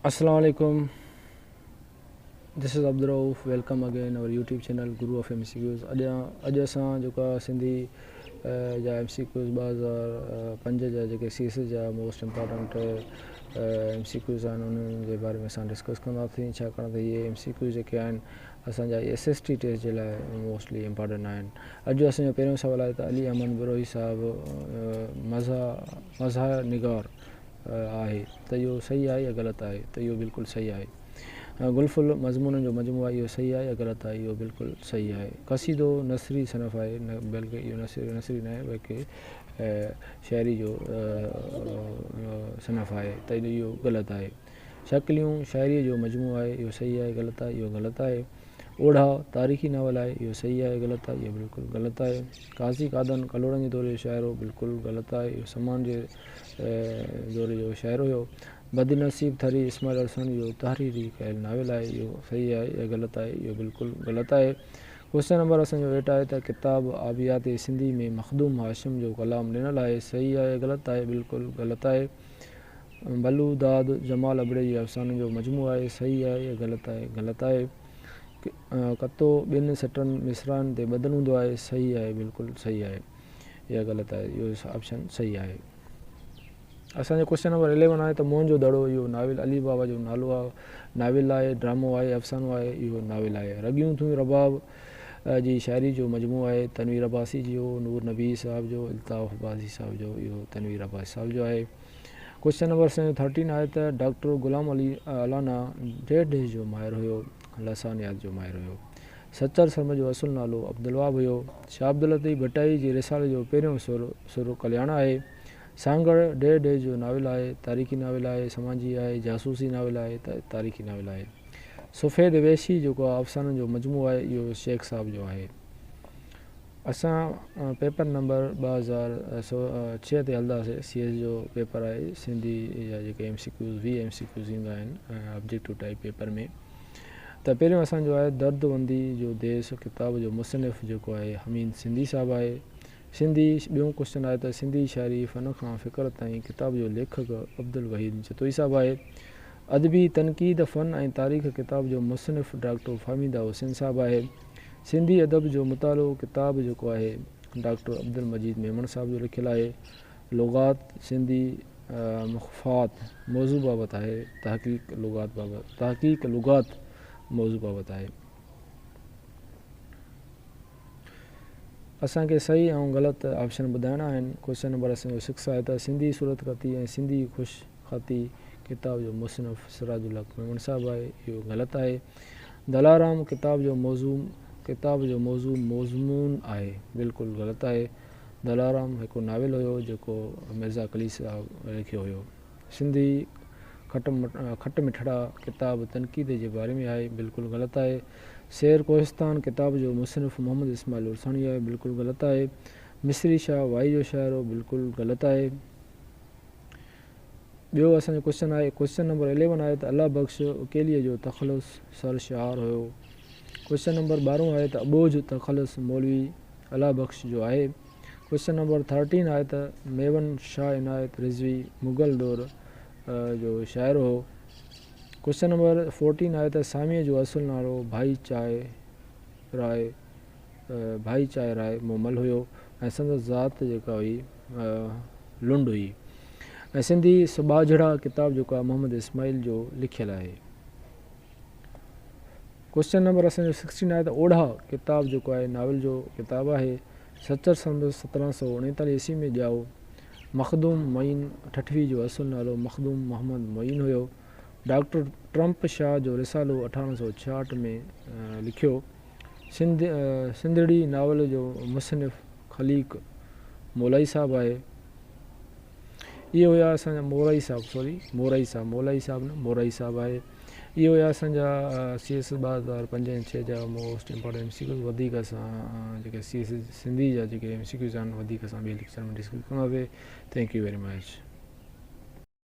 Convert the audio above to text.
السلام عليڪم this is Abdul Rauf welcome again our YouTube channel Guru of M C Qs اڄ اڄ اسان جيڪا سنڌي جا ايم سي ڪيوز 2005 جا جيڪي سي ايس ايس جا most important M C Qs آهن انهن جي باري ۾ اسان ڊسڪس ڪنداسين ڇاڪاڻ ته اهي ايم سي ڪيوز جيڪي آهن اسان جا ايس ايس ٽي ٽيسٽ جي لاء موسٽلي امپارٽنٽ آهن اڄ جو اسان جو پهريون سوال آهي ته علي احمد بروهي صاحب مزاح نگار آهي ته اهو صحيح آهي يا غلط آهي ته اهو بلڪل صحيح آهي. گل ڦل مضمونن جو مجموعو آهي اهو صحيح آهي يا غلط آهي اهو بلڪل صحيح آهي. قصيدو نثري صنف آهي نه بلڪه اهو نثري نه آهي بلڪه شاعري جو صنف آهي ته اهو غلط آهي. شڪليون شاعري جو مجموعو آهي اهو صحيح آهي غلط آهي اهو غلط آهي. اوڙاهه تاريخي ناول آهي اهو صحيح آهي غلط آهي اهو بلڪل غلط آهي. قاضي قادن ڪلهوڙن جي دور جو شاعر هو بلڪل غلط آهي اهو سمان جي دور جو شاعر هيو. بدنصيب ٿري اسماعيل عرساڻي جو تحريري ڪيل ناول آهي اهو صحيح آهي يا غلط آهي اهو بلڪل غلط آهي. ڪوئسچن نمبر اسان جو ايٽ آهي ته ڪتاب آبيات سنڌي ۾ مخدوم هاشم جو ڪلام ڏنل آهي صحيح آهي يا غلط آهي بلڪل غلط آهي. بلو داد جمال ابڙي جي افسانن جو مجموعو آهي صحيح آهي يا غلط آهي غلط آهي. ڪتو ٻن سٽن مصراعن تي ٻڌل هوندو آهي صحيح آهي بلڪل صحيح آهي يا غلط آهي اهو آپشن صحيح آهي. اسان جو ڪوئسچن نمبر 11 آهي ته موهن جو دڙو اهو ناول علي بابا جو نالو آهي ناول آهي ڊرامو آهي افسانو آهي اهو ناول آهي. رڳيون ٿيون رباب جي شاعري جو مجموعو آهي تنوير عباسي جو نور نبي صاحب جو الطاف عباسي صاحب جو اهو تنوير عباسي صاحب جو آهي. ڪوئسچن نمبر اسان جو 13 آهي ته ڊاڪٽر غلام علي الانا ڊيڍ ڊيش جو ماهر هيو لسانيات جو ماهر هيو. سچل سرمد جو اصل نالو عبدالوهاب هيو. شاهه عبداللطيف ڀٽائي جي رسالي جو پهريون سر سر ڪلياڻ آهي. سانگهڙ ڊيڍ ڊيش جو ناول آهي تاريخي ناول آهي سماجي آهي جاسوسي ناول آهي ته تاريخي ناول آهي. سفيد وحشي جيڪو افسانن جو مجموعو آهي اهو شيخ صاحب جو آهي. اسان پيپر نمبر 2006 تي هلنداسي سي ايس جو پيپر آهي سنڌي جا جيڪي M C Qs 20 M C Qs ايندا آهن آبجيڪٽو ٽائپ پيپر ۾ ته پهريون اسان جو آهي درد وندي جو ديس ڪتاب جو مصنف جيڪو آهي حميد سنڌي صاحب آهي سنڌي ٻيون ڪوشچن آهي ته سنڌي شاعري فن کان فڪر تائين ڪتاب جو ليکڪ عبدالوحيد جتوئي صاحب آهي ادبي تنقيد فن ۽ تاريخ ڪتاب جو مصنف ڊاڪٽر فهميده حسين صاحب آهي سنڌي ادب جو مطالعو ڪتاب جيڪو آهي ڊاڪٽر عبدالمجيد ميمڻ صاحب جو لکيل آهي. لغات سنڌي مخفات موضوع بابت آهي. تحقيق لغات بابت تحقيق لغات موضوع بابت آهي. اسان کي صحيح ۽ غلط آپشن ٻڌائڻا آهن. ڪوئسچن نمبر اسان جو 6 آهي ته سنڌي صورتخطي ۽ سنڌي خوش خطي ڪتاب جو مصنف سراج الحق ميمڻ صاحب آهي. اهو غلط آهي. دلارام ڪتاب جو موضوع ڪتاب جو موضوع مضمون آهي بلڪل غلط آهي. دلارام هڪ ناول هيو جيڪو مرزا قليچ صاحب لکيو هيو. سنڌي کٽ کٽ مٺڙا ڪتاب تنقيد جي باري ۾ آهي بلڪل غلط آهي. سير ڪوهستان ڪتاب جو مصنف محمد اسماعيل عرساڻي آهي بلڪل غلط آهي. مصري شاهه وائي جو شاعر هو بلڪل غلط آهي. ٻيو اسان جو ڪوئسچن آهي ڪوئسچن نمبر 11 آهي ته الله بخش اڪيليء جو تخلص سر شعار هيو. ڪوئسچن نمبر 12 آهي ته اٻوجهه تخلص مولوي الله بخش جو آهي. ڪوئسچن نمبر 13 آهي ته ميون شاهه عنايت رضوي مغل دور جو شاعر هو. ڪوئسچن نمبر 14 آهي ته ساميء جو اصل نالو ڀائي چائي راء ڀائي چائي راء مومل هيو ۽ سندس ذات جيڪا هئي لنڊ هئي ۽ سنڌي سٻاجهڙا ڪتاب جيڪو آهي محمد اسماعيل جو لکيل آهي. ڪوئسچن نمبر اسان جو 16 آهي ته اوڙاهه ڪتاب جيڪو آهي ناول جو ڪتاب آهي. سچل سرمست 1739 عيسوي ۾ ڄائو. مخدوم معين ٺٽوي جو اصل نالو مخدوم محمد معين هيو. ڊاڪٽر ٽرمپ شاهه جو رسالو 1866 ۾ لکيو. سنڌ سنڌڙي ناول جو مصنف خليق مولائي صاحب آهي. اهي هيا اسان جا مورائي صاحب سوري مورائي صاحب مولائي صاحب نه مورائي صاحب آهي. اهي هيا اسان جا سي ايس 2005 ۽ 6 جا most important M C Qs وڌيڪ اسان جيڪي سي ايس سنڌي جا جيڪي ايم سي ڪيوز آهن وڌيڪ اسان ٻئي ليڪچر ۾ ڊسڪس ڪنداسين thank you very much.